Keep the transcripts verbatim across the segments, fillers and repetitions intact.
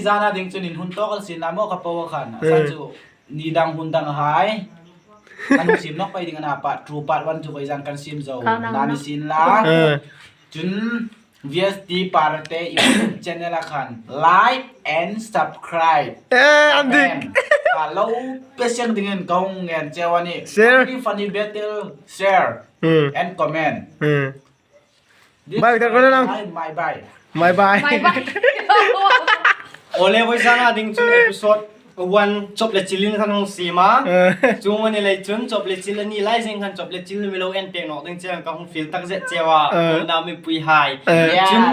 Zana ding chun in hun tawk el sin la maw ka po khan. Eh. San chu ni dang hun dang hai. Kan hun sim nawk pei ding a na, part two, part one chu voi zan kan sim zo. Kan ang na ni na. Sin la. Eh. Chun V S T Parate YouTube channel a khan like and subscribe. Eh, an dik. Comment. Ka lo pe seng dingin ka hung ngen cheu a nih. Share. Funny, funny battle, share. Hmm. And comment. Hmm. Bye, bye, bye. Bye, bye. Bye, bye. Bye, bye. Ole, voi zana ding chun episode one chop le chilin kan hung siem a. Eh. Chu mani lei chun chop le chil a ni lai zing khan chop le chil mi lo en pek nawk ding che ka hung feel tak zet cheu a. Eh. Ko na mipui hai. Eh. Yes. Chun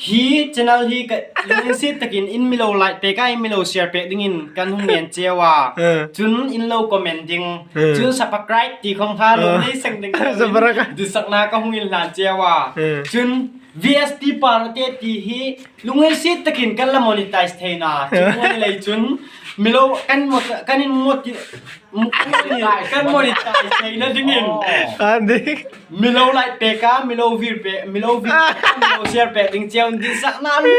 hi channel hi ka lunginsiet takin in mi lo like pek a, in mi lo share pek dingin kan hung ngen cheu a. Eh. Chun in lo comment ding. Eh. Chun subscribe ti khom kha lo, eh, nei seng ding. Subscribe. Ditsakna ka hung inhlan cheu a. Eh. Chun V S T Parate ti hi lunginsiet takin kan la monetize thei a na. Chun mani lei chun mi lo kan mo-, kan in mo-, kan monetize theina dingin. Oh. An dik. Mi lo like pek a, mi lo view pek, mi lo view, mi lo share pek ding cheu ditsakna lu.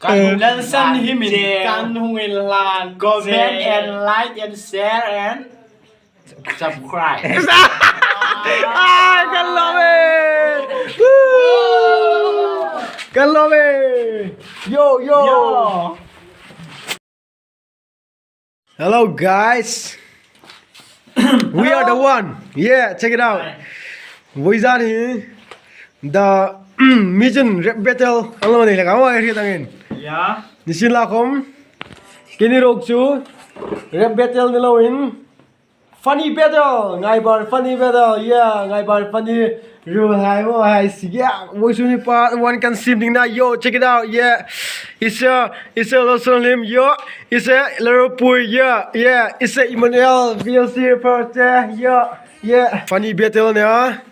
Kan hung inhlan cheu. Lalsan hi min kan hung inhlan. Comment and like and share and subscribe. Ah, kan lawm e. Woo! Kan lawm e. Yo, yo. Yo. Hello, guys. We are the one. Yeah, check it out. Hi. Voi zan hi the Mission Rap Battle. Alo ni le ka wa ri tangin. Yeah. Ni sin la khom. Keini ruok chu rap battle ni loin. Funny battle, Ngaiban funny battle, yeah, Ngaiban funny ruolhai maw hai si, yeah, voisun hi part one kan sim ding a na, yo, check it out, yeah. Isa, Isa Lalsanhlim, yo, Isa Laropui, yeah, yeah, Isa Emmanuel, V L C part, yeah, yeah. Funny battle a nih a.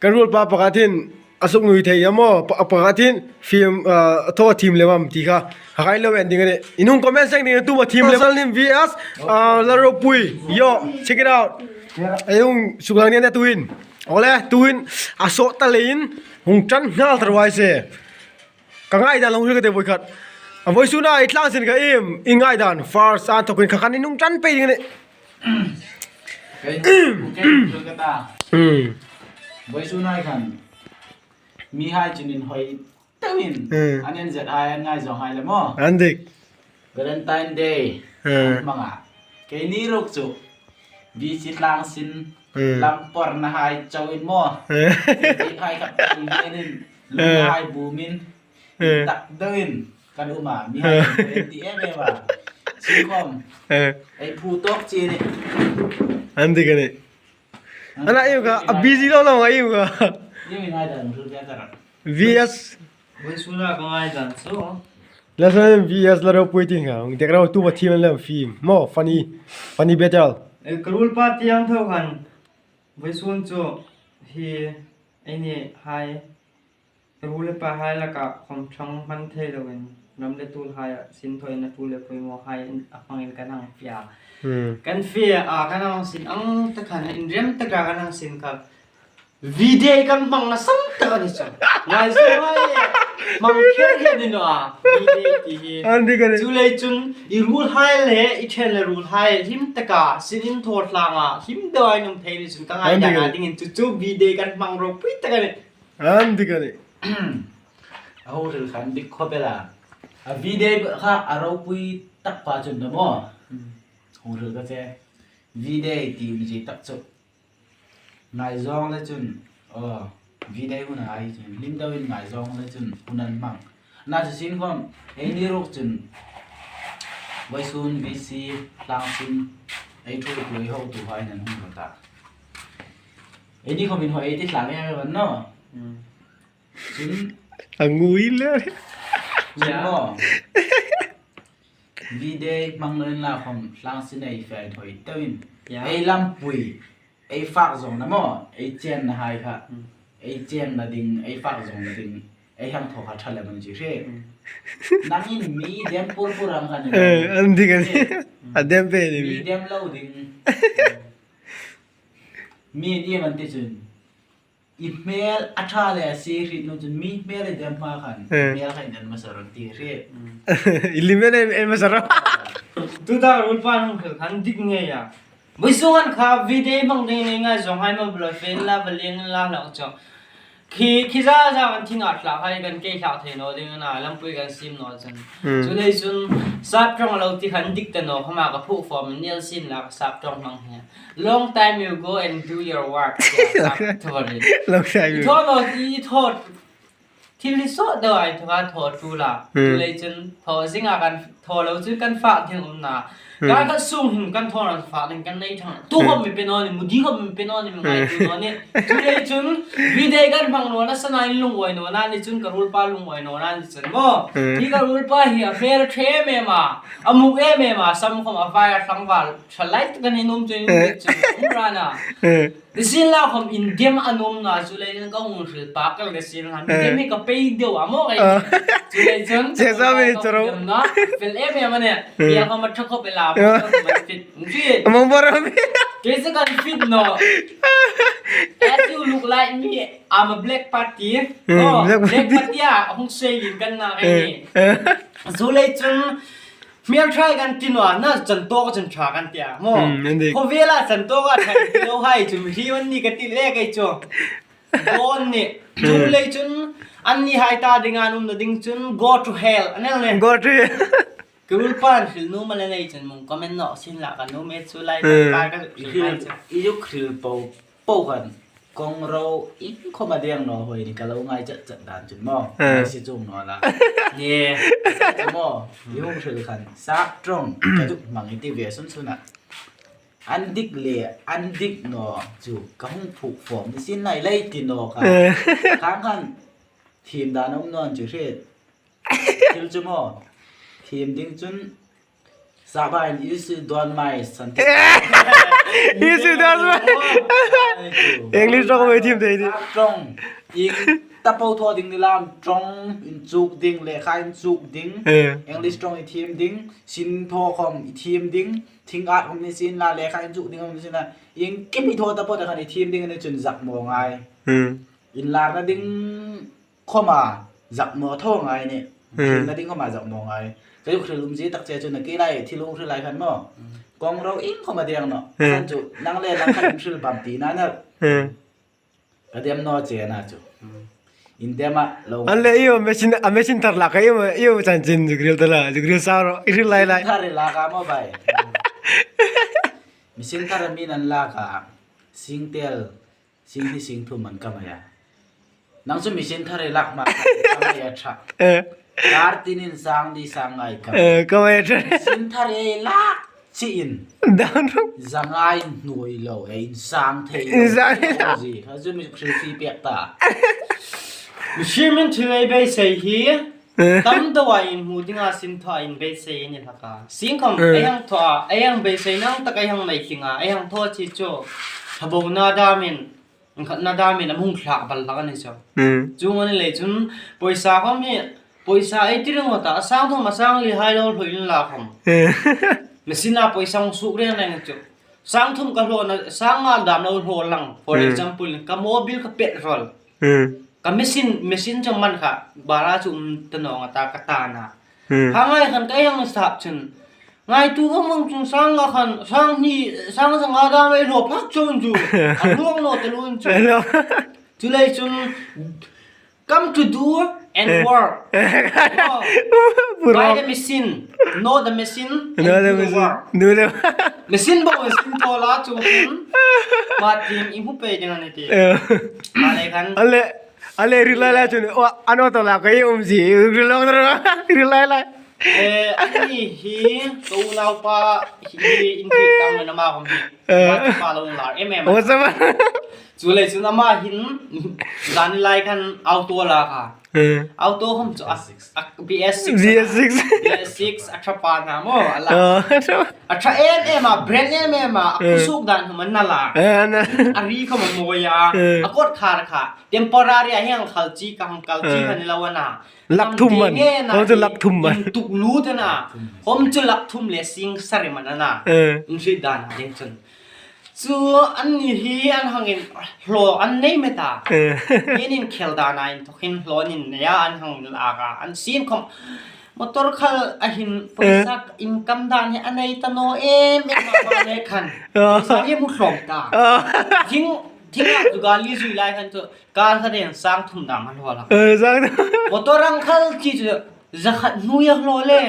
Kan ruolpa pakhat hin a suk nui thei a maw, pa-, pakhat hin film, ah, a thaw thiem lem am ti kha. Hai lo en ding a nih. In hung comment seng ding tu ma thiem lem. Lalsanhlim V S, ah, Laropui. Yo, check it out. Ei hung suklang ding a nih tuhin. Ole, tuhin a sawt ta leiin hung ṭan nghal thar uai se. Ka ngaidan lo hril ka ti voi khat. A voisuna i tlang sin ka im, i ngaidan first an thawkin kha khan in hung ṭan pei ding a nih. Kei, kei, kei ka ta. Hmm. Voisuna khan. Mihai chun inhawi teuin. Hmm. An en zet hai, an ngaizawng hai le maw. An dik. Valentine Day. Hmm. An hmang a. Keini ruok chu. V C tlang sin. Hmm. Lam porna hai chauin maw. Hmm. Dik hai kha. Lunghai bumin. Eh. Tak deuin kan um a, mihai kan ti em em a. Sin khom. Eh. Ei phu tawk chi ni. An dik a nih. An a iu ka, a busy lo lo a iu ka. Iu ngaidan hril ka ta. V S. Voisuna ka ngaidan chu. Lalsanhlim V S Laropui ti kha. Dek ro tu ma thiem lem film. Maw, funny. Funny battle. Eh, ka ruolpa ti ang tho khan. Voisun chu hi eini hai. Ruol le pahai laka khawm ṭhang hman thei loin, ram le tuolhaia sin thawina tul le poimawhai a hmangin kan hang fie. Hmm. Kan fie a, kan hang sin ang tak khan, inrem taka kan hang sin kha. V-Day kan hmang nasam tak a ni chu. Ngaizawng hai, hmang kher kher ni naw a, V-Day ti hi. An dik a nih. Chuleiin chun, i ruolhai le, i ṭhen le ruolhai, hlim taka, sin inthaw tlanga, hlim deuin um thei ni chun, ka ngaidan a dingin chu chu V-Day kan hmang ropui tak a nih. An dik a nih. A hung hril khan dik khawp el a. A V-Day kha a ropui tak pa chun na maw. Hmm. Hung hril ka che. V-Day ti um zie tak chu. Ngaizawng le chun. Aw, V-Day hun a hai chun. Hlim deuin ngaizawng le chun. Hun an hmang. Na chu sin khom. Eini ruok chun. Voisun V C tlang sin. Ei thu tu ei ho tu hai nan hung ta. Eini khom inhawi ei ti tlang em em an naw. Hmm. Chun. A ngui le. Chun maw. V-Day hmang naw inla khom tlang sin ei fe inhawi teuin. Ya. Ei lampui. Ei fak zawngna maw. Ei chenna hai kha. Hmm. Ei chenna ding, ei fak zawngna ding. Ei hang thaw kha ṭha lem an ti hre. Hmm. Nangin mi dem pur pur ang khan. Eh, an dik a nih. Eh. A dem pei ni mi. Mi dem lo ding. Mi ni man ti chun. I hmel a ṭha le a sie hriet naw chun mi hmel i dem hma khan, eh, hmel kha i en hmasa rawh ti hriet. I lim en, en hmasa rawh. Tuta ruolpa hung hril khan dik ngei a. Vawisun khan kha video hmang ding ni ngai zawng hai ma bula fen la, va leng la lo chu. Khi, khi za za kan thing a thlak hai kan kei thlak thei naw ding a na, lampui kan siem naw chun. Hmm. Chuleiin chun sap ṭawng lo ti khan dik ta naw, khawma ka phuok fawm ni el sin la ka sap ṭawng hmang hi. Long time you go and do your work. Yeah, sap ṭawng. Long time you. Thaw naw ti thaw. Thil hi sawt deu a inthawka thaw ṭul a. Hmm. Chuleiin chun thaw zinga kan thaw lo chu kan fak ding um na. Hmm. Kan ka sung hin kan thaw lo fak ding kan nei thang. Tu khom mi pe naw ni, mudi khom mi pe naw ni, mi ngai tu naw ni. Chuleiin chun video kan hmang naw na sana in lungawi naw na ni chun ka ruolpa lungawi naw na ni chun maw. Hmm. Hi ka ruolpa hi a hmel ṭhe em em a. A muk em em a, sam khom a vai a tlangval. Ṭhalai kan hi nuom chu in chun um ra na. Hmm. Nisienlakhom indem a nuom na, chuleiin ka hung hril pak kal ka sien han. Eh. Indem hi ka pei deu a maw ka. Ah. Chuleiin chun. Che sa mi choro. Indem na, fel em em a nih. Eh. Ia ka ma ṭha khop el a, eh, ma fit. Fit. Among borom. Kei chu kan fit naw. As you look like me, I'm a black party. Hmm, oh, black party. Black party a, hung sei lin kan na ka ni. Eh. Chuleiin chun, hmel ṭha kan ti naw a, na chan tawk chun ṭha kan ti a maw. Hmm, indeed. Khawvela chan tawk a ṭha ti lo hai chu mi hri an ni ka ti le kei chu. Dawn ni. Hmm. Chuleiin chun an ni hai ta ding an um na ding chun go to hell. An el ne. Go to hell. Ka ruolpa in hril nuom a le nei chun mong comment naw sin la ka nuom e chu lai. Hmm. Ka ka hril hai chu. I zuk hril po po khan. Kawng ro in khawm a deng naw hoi ni ka lo ngai chat chat dan chun maw. Eh. Ngai si chung naw la. Ni, sa chu maw. I hung hril khan sap ṭawng ka zuk hmang i ti ve sun sun a. An dik le an dik naw chu ka hung phuok fawm ni sin lai lai ti naw ka. Eh. Khang khan thiem dan um naw an chu hriet. Thil chu maw. Thiem ding chun Sahba in isu don mai san ti. Isu don mai. Ai chu. English ṭawng mai thiem thei ni. Ṭawng. Ing ta po thaw ding ni lam ṭawng in chuk ding, lekha in chuk ding. Eh. English ṭawng i thiem ding, sin thaw khom i thiem ding, thing at khom ni sin la lekha in chuk ding khom ni sin la. Ing kim i thaw ta po ta khan i thiem ding ni chun zak maw ngai. Hmm. Inlarna ding khoma zak maw thaw ngai ni. Hmm. Thilna ding khoma zak maw ngai. Ka zuk hril um zie tak che chu na kei lai thil hung hril lai khan maw. Hmm. Kawng ro in khoma deng naw. Hmm. Khan chu nang le nang khan hril bam ti na na. Hmm. Ka dem naw che na chu. Hmm. In dem a lo. An le i yo machine, a machine thar la ka i yo, i yo chanchin zuk hril ta la, zuk hril sa ro, i hril lai lai. Thar la ka maw bai. Machine thar mi nan la ka. Singtel. Sing hi sing thum an ka mai a. Nang chu machine thar i lak ma ka mai a ṭha. Eh. Kar tinin sang di sang ngai ka. Eh, ka mai a ṭha. Machine thar i lak chi in. Dan ro. Zangai nuoi lo e in sang thei lo. In sang thei lo. Zi, ha chu mi hril fie pek ta. Machine min thil ei beisei hi. Eh. Tam deu a inhmu dinga sin thaw a inbeisei a ni hlak a. Sing khom, eh, ei hang thaw a, ei hang beisei nang tak ei hang nei hling a, ei hang thaw chi chu. Thabona damin, inkhatna damin a hung thlak bal hlak a ni chu. Eh. Chuong a ni lei chun, poisa khom hi, poisa ei ti ringawt a, a sang thum a sang li hai lo hloi inla khom. Eh. Machine-a poisa hung suk reng reng chu. Sang thum ka hlawna, sang nga dam lo hlaw lang. For, hmm, example, ka mobil ka petrol. Hmm. Ka machine, machine chu man kha, bara chu um ta naw nga ta ka ta na. Hmm. Kha ngai khan ka hang sap chun. Ngai tu ka mong chun sang nga khan, sang hni, sang sanga dam ei hlaw phak chun chu. A luong naw ta lun chu. Hello. Chu lei chun, come to do and, eh, work. Oh. Puro. Buy the machine, know the machine, and, know the, do the machine, work. Do the machine bo machine to la chu hin. Ma ting i hmu pei ding a ni ti. Eh. Ma le khan. Ale, ale hril lai lai chun. O, ano to la kai um zie. Hril lo, hril lai lai. Eh, ani hi, ka unaupa hi inthik tang na ma hom hi. Eh. Ma pa lo lar em em. O, sama. Chu lei chun ama hin, zani lai khan auto a lak a. Eh. Auto khom chu a, a B S six. B S six. B S six, a ṭha pa na maw, a lak. Eh. A ṭha em em a, brand em em a, a, eh, kusuk dan khom an na la. Eh, na. A ri khom a mawi a. Eh. A kot khar kha. Temporary a hieng khal chi ka hang kal chi, eh, kha ni lo a na. Lak thum man. Tam te nge na. Khom chu lak thum man. Intuk lut a na. Khom chu lak thum le sing sari man a na. Eh. Inhriet dan a ding chun. Chu anni hi an hang inhlaw an nei met a. Eh. An inkhel dan a inthawkin hlaw an innei a, an hang lak a. An sien khom motor khal a hin, eh, pawisa income dan hi a nei ta naw em em a, a le khan. Ah. Pawisa hi mu hlawm ta. Ah. Thing, thing a chu gal li zui lai khan chu kar khat in sang thum dam a hlaw hlak. Eh, sang thum. Motor ang khal chi chu za khat hnuoia hlaw le.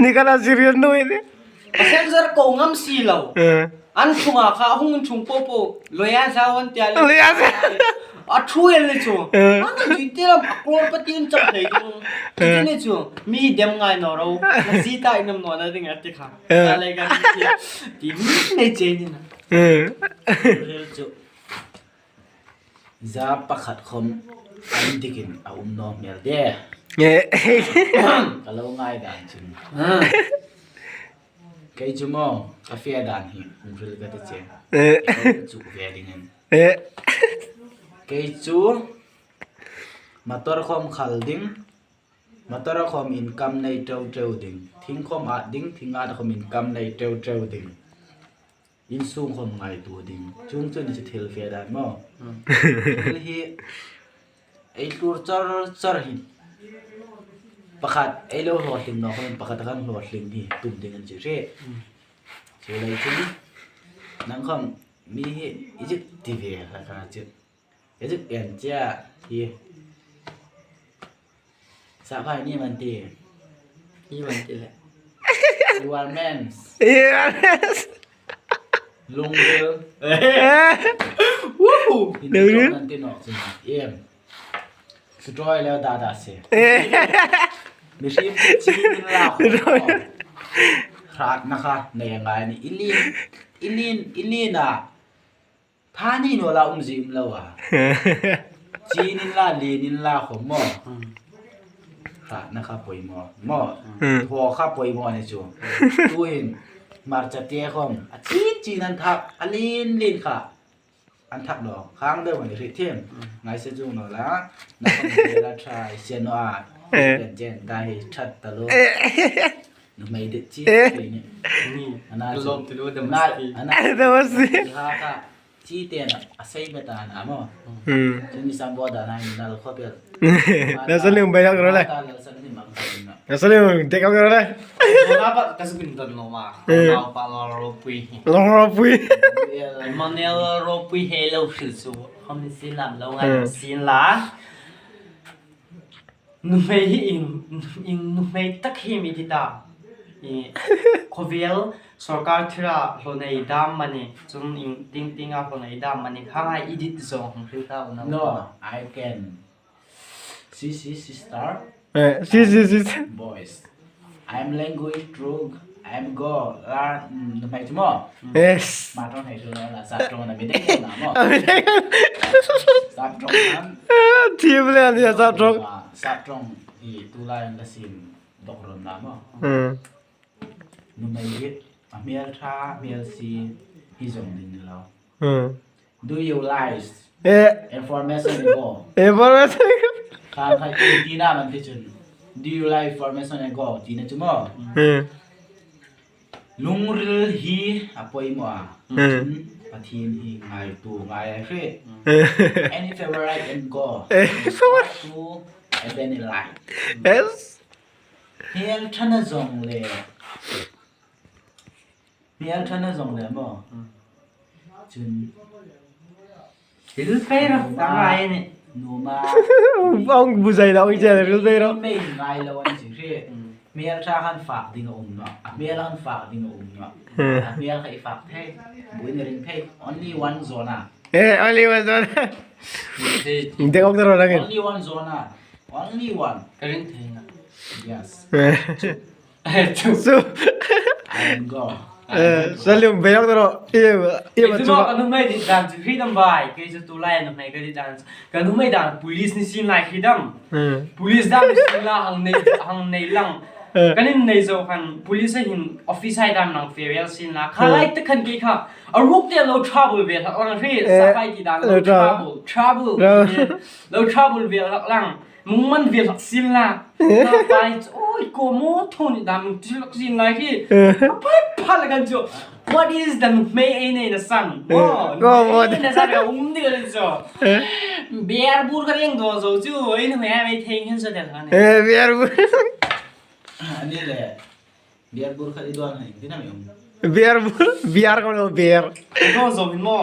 Ni khan a serious hnuoi ni. A sensor ko ngam si lo. Eh. An chunga kha hung chung po po. Loya za wan tia le. Loya za. A thu el ni chu. Eh. An chu ti lam a crorepati in chak dei chu. Eh. Ti ni chu. Mi dem ngai naw ro. Na si ta inam naw na ding a ti kha. Eh. A le ka ti. Ti ni nei che ni na. Eh. Rel chu. Za pakhat khom an dikin a um naw hmel de. Eh. Ka lo ngai dan chun. Ah. Kei chu maw, ka fe dan hi, hung hril ka ti che. Eh. Kei chu ve dingin. Eh. Kei chu motor khom khal ding, motor khom income nei teu teu ding, thing khom at ding, thing at khom income nei teu teu ding. Insung khom ngaituo ding. Chung chu ni chu thil fe dan maw. Hmm. Thil hi ei tlur char char hi. Pakhat ei lo hlawtling naw khom pakhat kan hlawtling hi tum ding an chi hre. Hmm. Chu lai chu nang khom mi hi i zuk ti ve la ka chu. Ka zuk en che a hi. Sa phai ni man ti. Ni man ti le. You are mens. You are mens. Lungril. Eh. Woohoo. Lungril. Ni man ti naw chu. Em. Sutoi le da da se. Eh. Mi sim chi ni la. Sutoi. Hrat na kha nei ngai ni. Ilin, ilin, ilin a. Tha ni naw la um zie um lo a. Chinin la, linin la khom maw. Hmm. Hratna kha poimaw. Maw. Hmm. Thaw kha poimaw ni chu. Tuhin, hmarcha te khom. A chin chin an thak, a lin lin kha. An thak lo. Khang deu ni hre thiem. Hmm. Ngai se chu naw la. Na khom de la try se naw a. Eh. Jen jen da hi that ta lo. Eh. Nuhmei de chi, eh, ni. Ni. Ana chu. Lawm ti lo de na, masti. Ana. De masti. Ha ka. Chi te na, a sei me ta na maw. Hmm. Chu ni sam bo da na ni na lo khop el. Na sa lim bai rak ro le. Ta lo sa ni mang sa ni na. Na sa lim de ka ro le. Lo na ba ka su bin don lo ma. Hmm. Lo pa lo ro pui. Lo ro pui. Emmanuel ro pui he lo hril su. Khom ni sin lam lo ngai, hmm, sin la. Nuhmei hi in, in nuhmei tak hi mi ti ta. I, khawvel sawrkar thira hlaw nei dam mani, chun in ting ting a hlaw nei dam mani, kha ngai edit zawng hung hril ta u na. No, I can. C C sister. Eh, C C sister. Boys. I'm language drunk. I'm go. La, mm, nuhmei chu maw. Yes. Ma tong hei chu la, sa tong na mi dei na maw. Sa tong nan. Ah, thiem le a nia sa tong. Sa tong hi tu lai an la sim dok ron na maw. Hmm. Nuhmei hi a hmel ṭha, hmel si hi zawng ding ni lo. Hmm. Do you like, eh, information ago? Information ago. Kha khai ti na man ti chun. Do you like information ago? Ti na chu maw. Hmm. Lungril hi a poimaw a. Hmm. Chun Pathien hi ngaituo ngai a hre. Hmm. Any favorite and go. Eh, favorite. To a very light. Yes. Hmel ṭhana zawng le. Hmel ṭhana zawng le maw. Hmm. Chun. Hril pei ro, ta ngai ni. Numa. Ong bu zai da, ong che hril pei ro. Mei ngai lo an chi hre. Hmm. Hmel ṭha khan fak ding a um naw. A hmel khan fak ding a um naw. Hmm. A hmel kha i fak thei. Buin ring thei. Only one zone a. Eh, only one zone. Thei. Dek ok ta ro nangin. Only one zone a. Only one. Ka ring thei na. Yes. Eh. Chu. Chu. I'm go. Eh, salim, beyok daro. Ie, ie, kei chu chu. Ka nuhmei dit dan chu hre dam bai. Kei chu tu lai nuhmei ka dit dan chu. Ka nuhmei dan police ni sin lai hre dam. Hmm. Police dan ni sin la hang nei, hang nei lang. Eh. Kan innei zo khan police a hin office hai dan lang farewell sin la. Kha lai tak khan kei kha. A ruok te lo trouble ve hlak lang hre. Eh, sa fai ti dan lo lo trouble. Trouble. Trouble. Trouble. Lo trouble ve hlak lang. Mungman ve hlak sin la. Na pai chu, oi, ko mo thon ni dam ti hlak sin lai hi. Eh. A pai pha la kan chu. What is the nuhmei ei neina san? Eh, oh, what? Ei neina san ka um ding a ni chu. Eh? Beer bur ka ring do zo chu, ei nuhmei a mei thei hin so del han. Eh, beer bur. Ani le. Beer bur ka i don hai, dina mi um. Beer bur, beer ka lo beer. Do zo hin mo.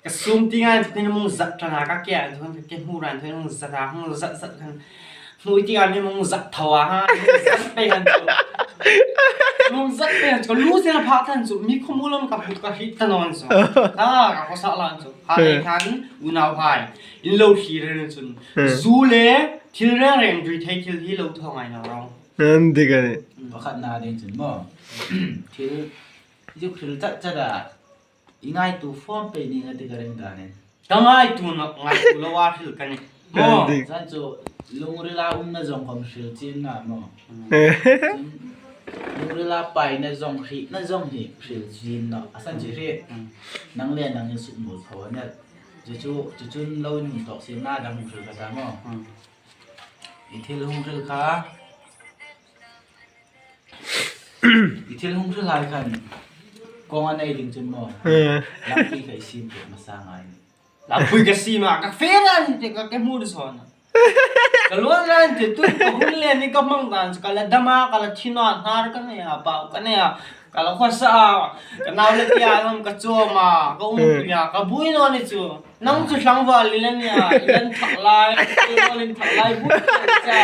Ka sum ti ngan chu tin mung zat ta na ka ke an thon ke mu ran thon mung zat a mung zat zat kan. Mu ti ngan mung zat thaw a ha, mung zat pe han chu. Mung zat pe han chu, lu se na pha tan chu, mi khomu lam ka put ka hit ta non chu. Ta ka ko sa lan chu. Ha le kan, unau hai. In lo hi re chun. Hmm. Zu le, thil reng reng dui thei thil hi lo thaw ngai na rong. An dik a ni. Pakhat na ding chun mo. Thil, zuk thil chat chat a. I ngaituo fawm pei ning a ti ka ring dan in. Ka ngaituo naw, ngaituo lo a hril ka nih. Maw? Dik. Zan chu lungrila umna zong khom hril chin na maw. Lungrila paina zong hrietna zong hi hril chin naw. A san chi hriet. Mm. Nang le nang in suk mul tho a nih. Chu chu, chu chun lo in hung tawk sin na dang hril ka ta maw. Mm. I thil hung hril kha. I thil hung hril lai khan kong a nei ding chun maw. Eh. Lampi kha i sim pek hmasa ngai. Lampi ka sim a, ka fe ran te ka ke mu de son. Ka lo ran te tu ka hun le ni ka mang dan ka la dam a, ka la thin a, hnar ka nei a, pau ka nei a. Ka la khawsa a, ka nau le tia lam ka chawm a, ka um pui a, ka bui naw ni chu. Nang chu tlangval i la nia, i la inthak lai, i la inthak lai, bui lo cha.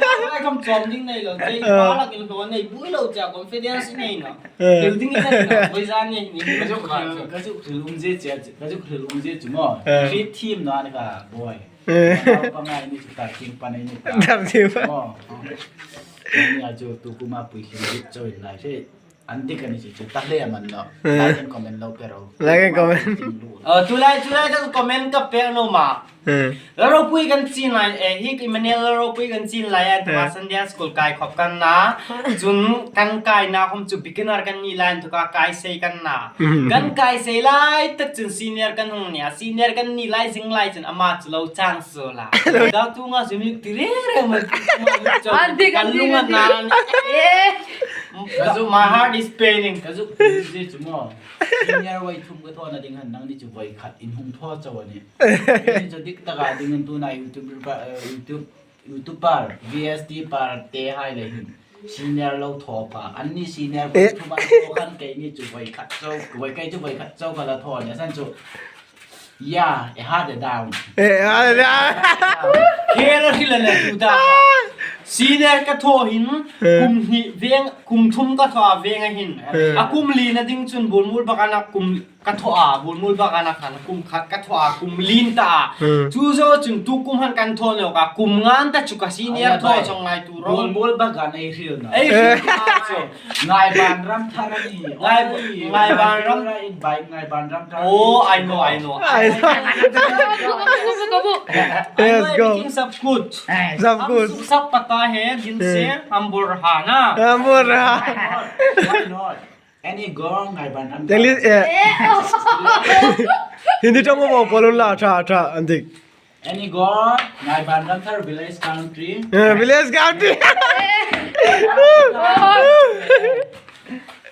Nang lai kam chawm ding nei lo, chei pa lak in lo nei, bui lo cha, confidence nei naw. Thil ding i la nia, bui za ni, ni. Ka chu hril, ka chu hril um zie che, ka chu hril um zie chu maw. Hriet thiem naw ni ka, boy. Ka ngai ni chu ta thing pa nei ni ta. Ta thing pa. Maw. Ni a chu tu kuma pui thim zie chawin lai che. An dik a ni chu chu ta hle a man lo. Eh. Like and comment lo pe ro. Like and comment. Thim lu. Aw, tulai, tulai ka comment ka pek naw ma. Eh. La ropui kan chin lai, eh, hi Emmanuel la ropui kan chin lai a, tu a Sunday school kai khop kan na. Chun kan kaina khom chu beginner kan ni lai, tu ka kai sei kan na. Mhm. Kan kai sei lai tak chun senior kan hung nia. Senior kan ni lai zing lai chun ama chu lo chang su la. Da tu nga zimik ti re re ma. An dik, an dik, an dik. Kan lung a na. Eh. Ka zuk, my heart is paining. Ka zuk hril zie chu maw. Senior voi thum ka thawna ding han nang ni chu voi khat in hung thaw chau a nih. Ni chu dik taka ding in tu na YouTube, eh, YouTube, YouTuber, V S T par te hai le hin. Senior lo thaw pa. An ni senior voi thum an thaw khan kei ni chu voi khat chau, voi kei chu voi khat chau ka la thaw ni. A san chu. Ya, e ha de down. E ha de down. Khela khila le tu ta. Senior ka thaw hin, eh, kum hni veng, kum thum ka thaw a veng a hin. Eh. A kum lina ding chun Bulmul Bagan a kum ka thaw a, Bulmul Bagan a khan kum khat ka thaw a, kum lien ta a. Eh. Chu zo chun tu kum han kan thaw naw ka, kum ngan ta chu ka senior thaw chong lai tu ro. Bulmul Bagan ei hril na. Ei hril na chu. Ngaiban Ramthar a ni. Ngai, Ngaiban Ram- Bai Ngaiban Ramthar. Oh, I know, I know. I know. Yes, go. Sab kuch. Sab kuch. Sab pata hai, dil se hum bul raha na. Hum bul raha. Why not? Any girl Ngaiban Ramthar. English, eh. Hindi ṭawng maw, polo la, ṭha, ṭha, an dik. Any girl Ngaiban Ramthar village country. Eh, village country.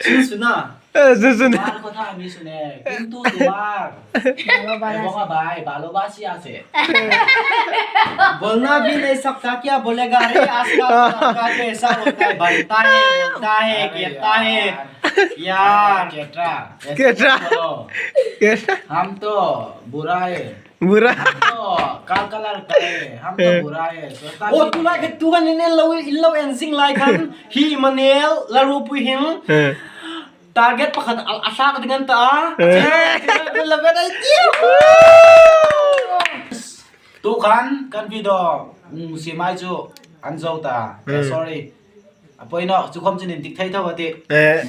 Sun suna. Eh, sun suna. Tumar kotha ami sune. Kintu tumar. Balo bala. Balo bala, balo bala si ase. Bolna bhi nahi sakta kya bolega re, aajkal ka kaisa hota hai, banta hai, bolta hai, kehta hai. Yaar. Kehta. Kehta. Bolo. Kehta. Hum to bura hai. Bura. Hum to kal kalar kare, hum to bura hai. Sochta nahi. Oh, tu la ke tu ka ni ne lo, in lo en sing lai khan. Hi Emmanuel, la ropui hin. Eh. Target pakhat a, a sak ding an ta. Eh. Eh, la ve dai tiu. Tu khan, kan video, um, si mai chu, an zo ta. Eh, hmm, sorry. A poi naw, chu khom chu nin dik thei tho a ti. Eh.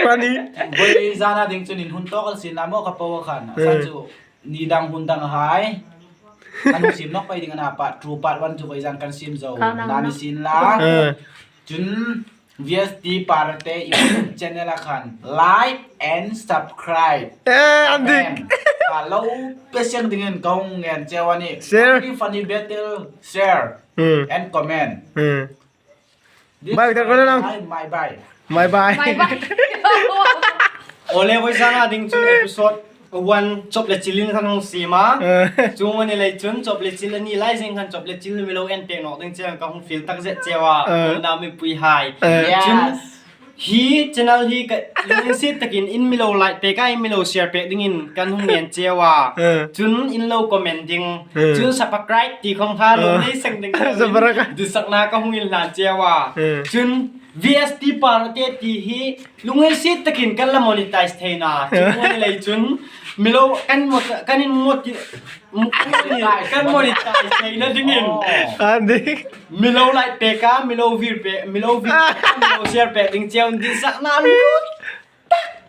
Pani. Voi zana ding chu nin hun tawk el sin la maw ka po khan. Eh. San chu, ni dang hun dang hai. Kan sim nawk pei ding a na, part two, part one chu voi zan kan sim zo. Kau nang na ni na. Sin la. Eh. Chun, V S T Parte YouTube channel a khan like and subscribe. Eh, an dik. Amen. Ka lo pe seng dingin ka hung ngen cheu a nih. Share. Funny, funny battle, share. Hmm. And comment. Hmm. Bye, bye. Bye, bye. Bye, bye. Bye, bye. Ole, voi zana ding chun episode one chop le chilin kan hung siem a. Eh. Chu ni lei chun chop le chil a ni lai zing khan chop le chil mi lo en pek nawk ding che ka hung feel tak zet che a. Eh. Na mipuihai. Eh. Yes. Chun hi channel hi ka lunginsiet takin in mi lo like pek a, in mi lo share pek dingin kan hung ngen che a. Eh. Chun in lo comment ding. Eh. Chun subscribe ti khom kha lo, eh, nei seng ding. Subscribe. Ditsakna ka hung inhlan che a. Eh. Chun V S T par te ti hi lunginsiet takin kan la monetize thei nawh. Chu ni lei chun mi lo kan mo-, kan in mo-, kan monetize theina dingin. Oh. A dik. Mi lo like pek a, mi lo view pek, mi lo view pek a, mi lo share pek ding che a, ditsakna lut.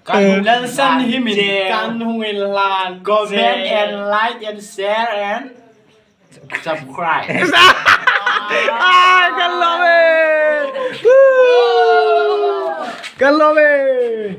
Kan Lalsan himin che. Kan hung inhlan. Comment che. And like and share and subscribe. Ah, kan love e. Woo! Kan love e.